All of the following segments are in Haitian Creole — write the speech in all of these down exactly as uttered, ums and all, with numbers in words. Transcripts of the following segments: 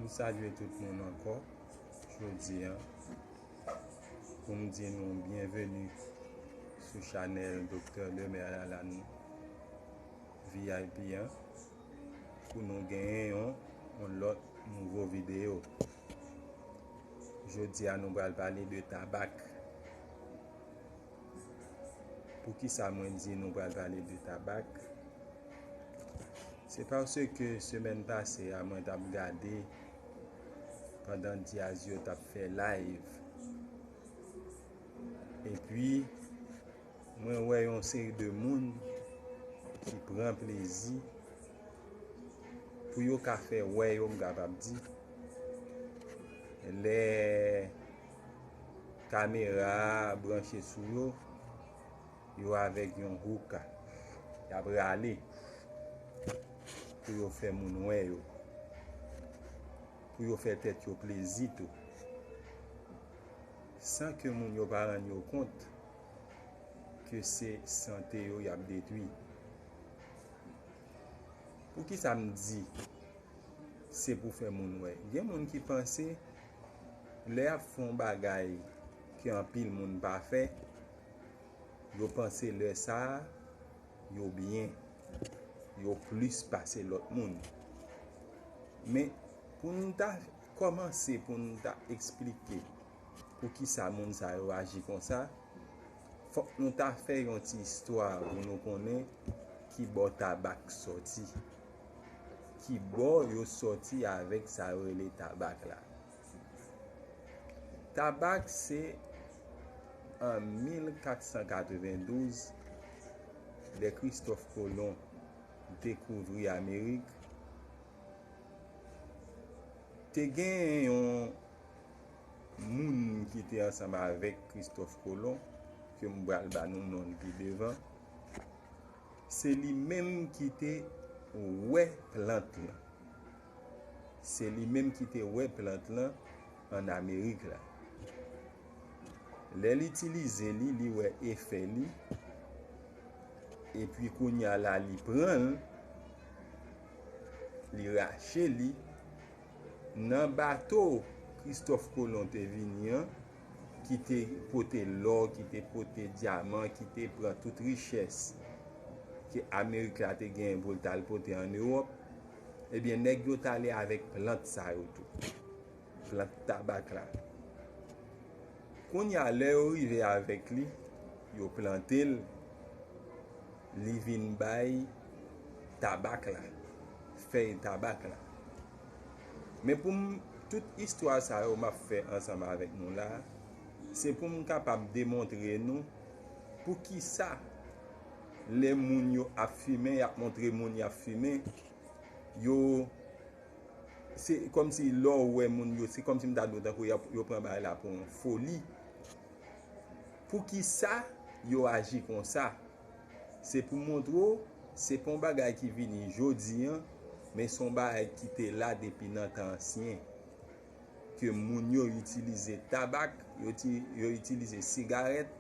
Salye tout moun ankò jodi a pou m di nou byenveni sou chanèl Doktè Lemaire Lalanne V I P an pou nou genyen yon, yon lòt nouvo videyo. Jodi a nou pral pale de tabak. Poukisa mwen di nou pral pale de tabak? Se paske semèn pase a mwen t ap gade pandan Dyaz yo t ap fè live. Epi mwen wè yon seri de moun ki pran plezi pou yo ka fè wè yo, m kapab di, lè kamera a branche sou yo, yo avèk yon houka, y ap rale pou yo fè moun wè yo, pou yo fè tèt yo plezi tou, san ke moun yo pa rann yo kont ke se sante yo y ap detwi. Poukisa m di se pou fè moun wè? Gen moun ki panse lè y ap fè yon bagay ke anpil moun pa fè, yo panse lè sa a, yo byen, yo plis pase lòt moun. Men, pou n ta kòmanse, pou n ta eksplike poukisa moun sa yo aji konsa, fòk nou ta fè yon ti istwa pou nou konnen ki bò tabak sòti. Ki bò yo sòti avèk sa yo rele tabak la. Tabak se an mil kat san katrevendouz, lè Kristòf Kolon dekouvri Amerik, te gen yon moun ki te ansanm avèk Kristòf Kolon, ke m pral ba nou non l pi devan. Se li menm ki te wè plant lan. Se li menm ki te wè plant lan ann Amerik la. Lè l itilize li, li wè efè li. Epi kounye a la, li pran l, li rache li. Nan bato Kristòf Kolon te vini an, ki te pote lò, ki te pote dyaman, ki te pran tout richès ke Amerik la te genyen pou l t al pote ann Ewòp, ebyen, nèg yo t ale avèk plant sa yo tou. Plant tabak la. Kounye a, lè yo rive avèk li, yo plante l, li vin bay tabak la, fèy tabak la. Men pou m, tout istwa sa yo m ap fè ansanm avèk nou la, se pou m kapab demontre nou poukisa lè moun yo ap fimen, y ap montre moun y ap fimen, yo, se kòmsi lè w wè moun yo, se kòmsi m ta di w tankou y ap, yo pran bagay la pou yon foli. Poukisa yo aji konsa? Se pou montre w, se pa yon bagay ki vini jodi an, men se yon bagay ki te la depi nan tan ansyen. Ke moun yo itilize tabak, yo ti, yo itilize sigarèt,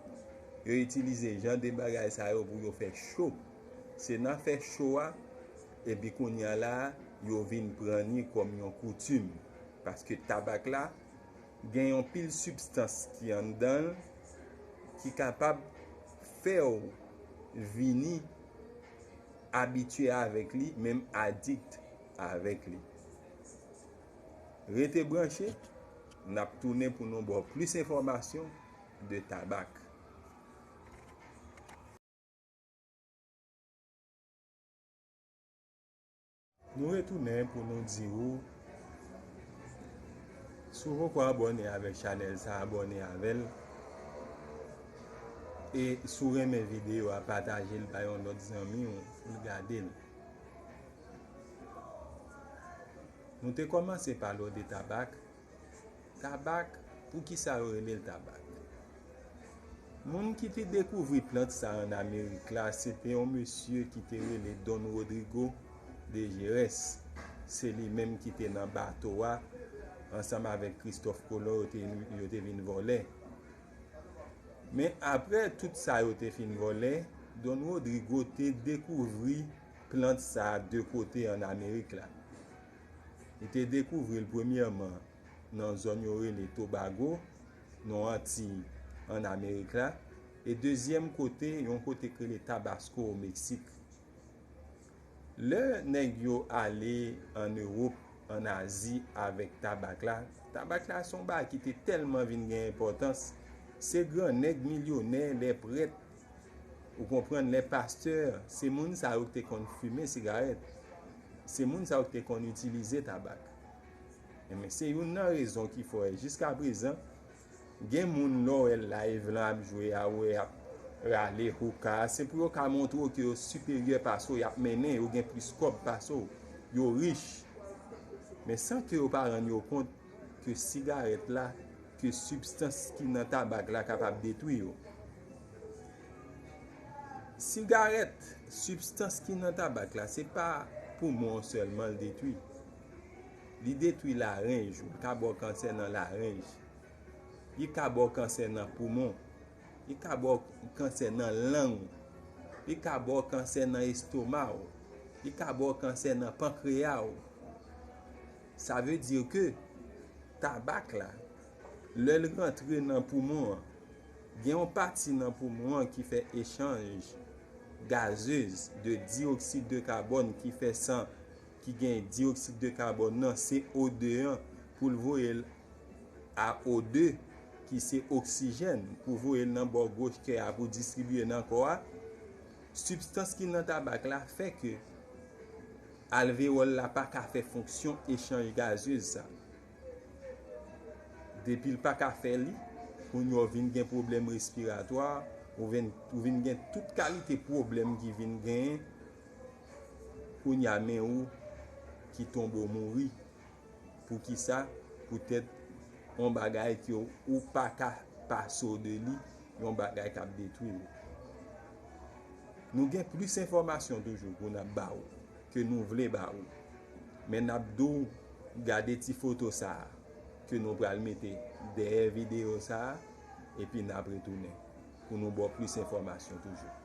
yo itilize jan de bagay sa yo pou yo fè cho. Se nan fè cho a, epi kounye a la, yo vin pran li kòm yon koutim. Paske tabak la, gen yon pil sibstans ki anndan l, ki kapab fè w vini abitye avèk li, menm adikt avèk li. Rete branche, n ap tounen pou nou ba w plis enfòmasyon de tabak. Nou retounen pou nou di ou, si w poko abòne avèk chanèl sa, abòne avè l. E si w renmen videyo a, pataje l bay yon lòt zanmi w pou l gade l. Nou te kòmanse pale w de tabak. Tabak, poukisa yo rele l tabak? Moun ki te dekouvri plant sa ann Amerik la, se te yon mesye ki te rele Don Rodrigo de Jerez. Se li menm ki te nan bato a, ansanm avèk Kristòf Kolon, yo te, yo te vin vòlè. Men apre tout sa yo te fin vòlè, Don Rodrigo te dekouvri plant sa a de kote ann Amerik la. Li te dekouvri l premyèman nan zòn yo rele Tobago, nan Antiy, ann Amerik la, e dezyèm kote, yon kote k rele Tabasco, o Meksik. Lè nèg yo ale ann Ewòp, ann Azi avèk tabak la, tabak la se yon bagay ki te tèlman vin gen enpòtans, se gran nèg milyonè, lè prèt, ou konprann, lè pastè, se moun sa yo ki te konn fimen sigarèt. Se moun sa yo ki te konn itilize tabak. Enben, se youn nan rezon ki fè, jiskaprezan, gen moun lè w wè live lan ap jwe a, ou wè y ap rale houka, se pou yo ka montre w ke yo siperyè pase w, y ap mennen, yo gen plis kòb pase w, yo rich. Men san ke yo pa rann yo kont ke sigarèt la, ke sibstans ki nan tabak la kapab detwi yo. Sigarèt, sibstans ki nan tabak la, se pa poumon an sèlman l detwi. Li detwi larenj ou, li ka ba w kansè nan larenj. Li ka ba w kansè nan poumon. Li ka ba w kansè nan lang ou. Li ka ba w kansè nan estoma w. Li ka ba w kansè nan pankreya w. Sa vle di ke tabak la, lè l rantre nan poumon an, gen yon pati nan poumon an ki fè echanj gazez de diyoksid de kabòn ki fè san ki gen diyoksid de kabòn nan, C O de an, pou l voye l a O de, ki se oksijèn, pou voye l nan bò goch kè a, pou distribye nan kò a. Sibstans ki nan tabak la fè ke alvewòl la pa ka fè fonksyon echanj gazez sa. Depi l pa ka fè li, kounye a w vin gen pwoblèm respiratwa, ou vin, ou vin gen tout kalite pwoblèm ki vin genyen, kounye a men ou ki tonbe w mouri. Poukisa? Poutèt yon bagay ke ou pa ka pase w de li, yon bagay k ap detwi w. Nou gen plis enfòmasyon toujou pou n ap ba ou, ke nou vle ba ou. Men n ap di w gade ti foto sa a ke nou pral mete dèyè videyo sa a, epi n ap retounen pou nou ba w plis enfòmasyon toujou.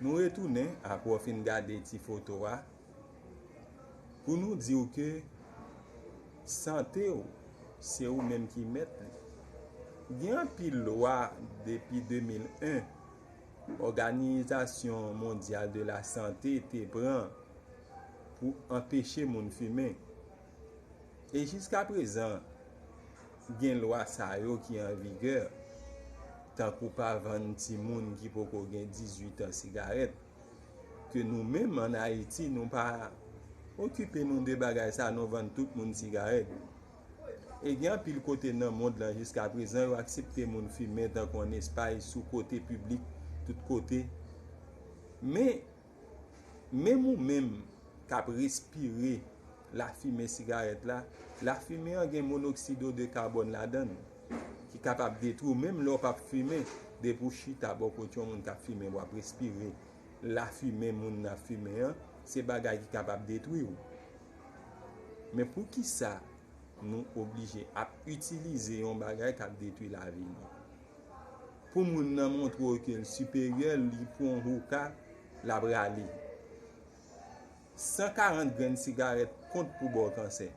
Nou retounen, apre w fin gade ti foto a, pou nou di w ke sante w, se ou menm ki mèt li. Gen anpil lwa depi de mil en, Òganizasyon Mondyal de la Sante te pran pou anpeche moun fimen. E jiskaprezan, gen lwa sa yo ki an vigè, tankou pa vann timoun ki poko gen dizuit an sigarèt, ke nou menm ann Ayiti, nou pa okipe nou de bagay sa, nou vann tout moun sigarèt. E gen anpil kote nan mond lan jiskaprezan, yo aksepte moun fimen, tankou ann Espay, sou kote piblik, tout kote. Men, menm ou menm k ap respire lafimen sigarèt la, lafimen an gen monoksid de kabòn ladan l, ki kapab detwi w menm lè w p ap fimen. Depi w chita bò kote yon moun k ap fimen, w ap respire lafimen moun nan ap fimen an, se bagay ki kapab detwi w. Men poukisa nou oblije ap itilize yon bagay k ap detwi lavi nou? Pou moun nan montre w ke l siperyè, li pran yon houka, l ap rale. San karant grenn sigarèt kont pou ba w kansè.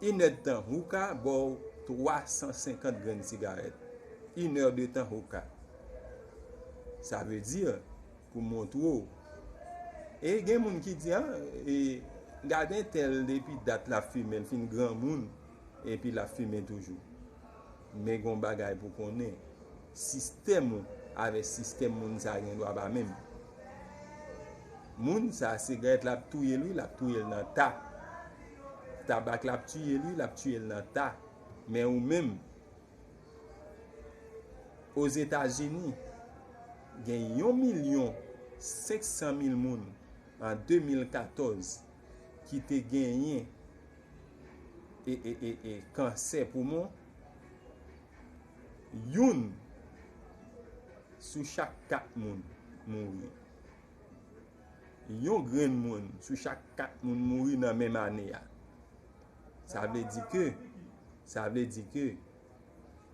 Inèdtan houka ba w twa san senkant grenn sigarèt. Inèdtan houka. Sa vle di, pou montre w. E gen moun ki di, a, e, gade entèl depi dat l ap fimen, l fin granmoun, epi l ap fimen toujou. Men gon bagay pou konnen, sistèm ou avèk sistèm moun sa gen dwa pa menm. Moun sa, sigarèt l ap touye l wi, l ap touye l nan ta. Tabak l ap tiye l wi, l ap tiye l nan ta. Men ou menm, Ozetazini, gen yon milyon senk san mil moun an de mil katòz ki te genyen e, e, e, e kansè poumon. Youn sou chak kat moun mouri. Yon grenn moun sou chak kat moun mouri nan menm ane a. Sa vle di ke, sa vle di ke,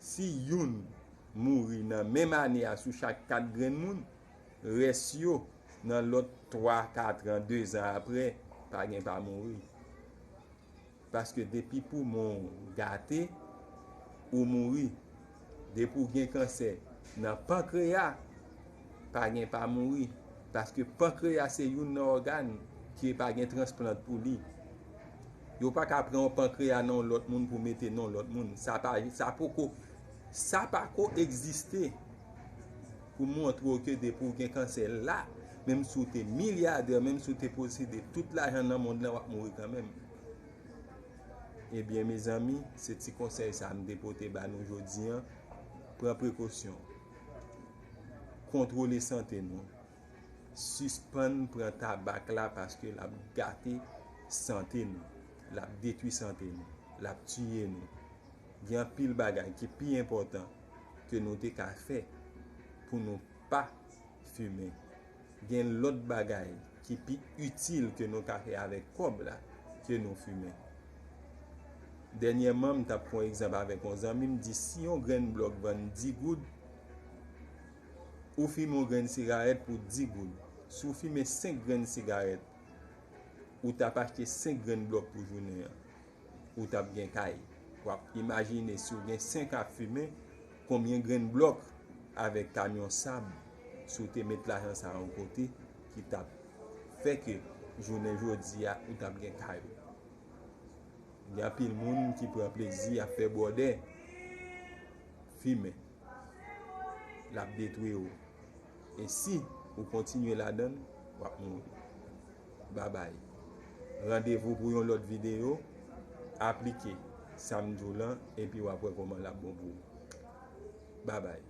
si youn mouri nan menm ane a sou chak kat grenn moun, rès yo nan lòt twa, kat an, de zan apre, pa gen pa mouri. Paske depi poumon w gate, ou mouri. Depi w gen kansè nan pankreya, pa gen pa mouri. Paske pankreya se youn nan ògàn ki pa gen transplant pou li. Yo pa ka pran yon pankreya nan yon lòt moun pou mete nan yon lòt moun. Sa pa, sa poko, sa pa ko egziste pou montre w ke depi w gen kansè la, menm si w te milyadè, menm si w te posede tout lajan nan mond lan, w ap mouri kanmenm. Ebyen, mezanmi, se ti konsèy sa a m te pote ba nou jodi a. Pran prekosyon. Kontwole sante nou. Sispann pran tabak la paske l ap gate sante nou. L ap detwi sante nou. L ap tiye nou. Gen anpil bagay ki pi enpòtan ke nou te ka fè pou nou pa fimen. Gen lòt bagay ki pi itil ke nou ka fè avèk kòb la ke nou fimen. Dènyèman, m t ap pran egzanp avèk yon zanmi, m di si yon grenn blòk vann dis goud, ou fimen yon grenn sigarèt pou dis goud. Si w fimen senk grenn sigarèt, ou t ap achte senk grenn blòk pou jounen an. Ou t ap gen kay. W ap imajine si w gen senk ap fimen, konbyen grenn blòk avèk kamyon sab, si w te met lajan sa a yon kote, ki t ap fè ke jounen jodi a, ou t ap gen kay ou. Gen anpil moun ki pran plezi ap fè bwòdè, fimen. L ap detwi w. E si ou kontinye ladan l, w ap mouri. Babay. Randevou pou yon lòt videyo. Aplike sa m di w lan, epi w ap wè kòman l ap bon pou ou. Babay.